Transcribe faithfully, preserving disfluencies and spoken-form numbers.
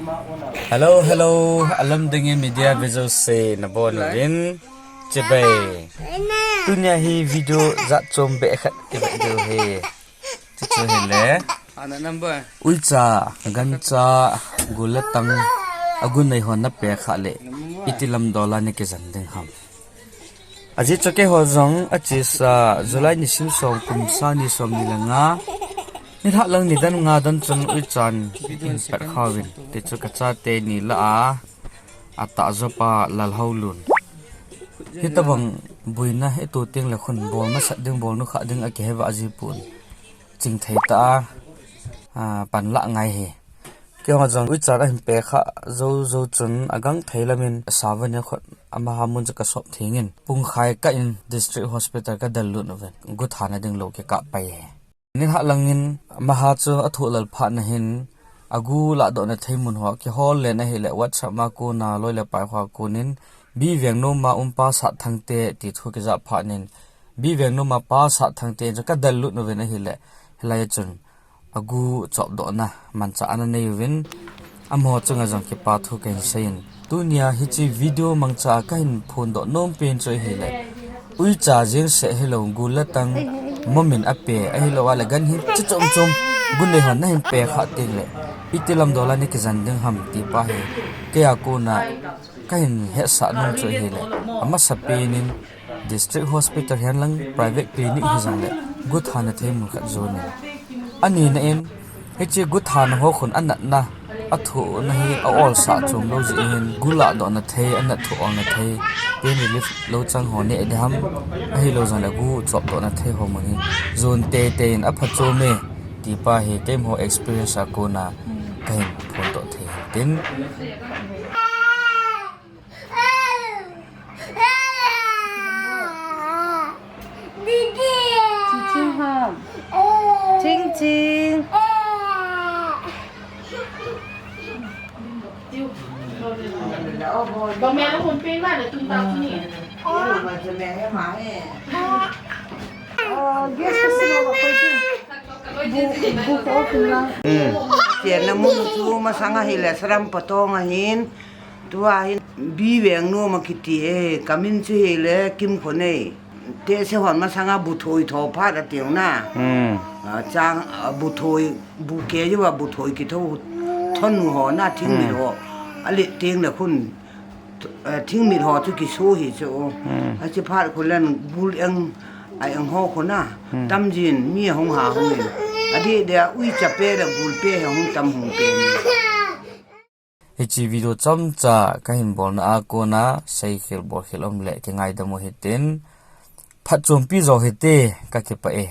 Hello, hello, alam ding in media video se nabon uvin. Chibai. Tunia hi video jat chom be khat kibe diu he. Chuchu hile. Uicha, gancha, gul le tang, agu nei hon napeh kha le, iti lam dola nei kijan ding ham. Ajeh chu keiho jong achesa July nisim som kum sang ni som ni le nga, nilhah lang nidan nga dan chun uichan in pet kha uvin, tichu kachate ni lah a, atah jopa Lalhoulun. Hitobang boina hi tu teng le khun bol masat ding, bol nukha ding akihe va ajeh pon. Chingthei tah a, a, panlah ngai hi. Keiho jong uichan ahin peh kha jou jou chun agang thei lamin savani khut amaha mun chu kasop thengin pungkhai kah in District Hospital kadel lut uvin. Gu thana ding lou kikah pai hi. Nilhah langin amaha chu athoh lal phat nahin agu lahdohna thei mun ho kihol len ahile WhatsApp ma kona loi le pai ho konin B Vengnom a um Pa Satthangte ti thu kijah phat in B Vengnom a Pa Satthangte chu kadel lut uvin ahile hilai chun agu chopdohna manchah ana nei uvin amaho chunga jong kipa thu kahin seiyin. Tunia hiche video mangcha a kahin phondoh nom pen chu ahile, uicha jeng seh hilou gul le tang momin apeh ahilou le ganhing chi chom chom gu nei hon nahin peh kha teng le, iti lam dola nei kijan ding ham ti pa hi. Keia kona kahin hetsah nom chu ahile, amasapen in District Hospital hihen lang private clinic hijong le gu thana thei mun khat jon in. Anina in, hiche gu thana ho khun anatna, athohna hi a-olsah chom lou jeh hin, gu lahdohna thei, anat thoh olna thei, pain relief lou chang ho neh ding ham, ahilou jong le gu chopdohna thei ho mun hi jon teitei in aphachom e, ti pa hi keiho experience a kona kahin phondoh thei hin tin. Ching ching ham. Ching ching. Gas kasi na ba pwede? Bu, bu ko pula. Hmm. Tia na mun chu masang ahile Serampetong ahin. Tua hin B Vengnom akiti e, kamin chu hile Kimkhonei. Tehse hon masanga bu thoi tho phat atiu na. Hmm. A, chang, a, bu thoi, bu kei uva bu thoi kitho thon ho na thingmit ho. Hmm. Ale teng le khun, eh, thingmit ho chu kiso hi chu. Hmm. Achi phat khu len gul eng, a eng ho khu na. Hmm. Tamjin mi hung ha hung in. Adeh deh a uicha pe le gul pe he hung tam hung pe ni. Hiche video chomcha kahin bolna a kona seikhel bolkhel um le kingaidam u hitin. Phatchompi jo hite, kakipah e.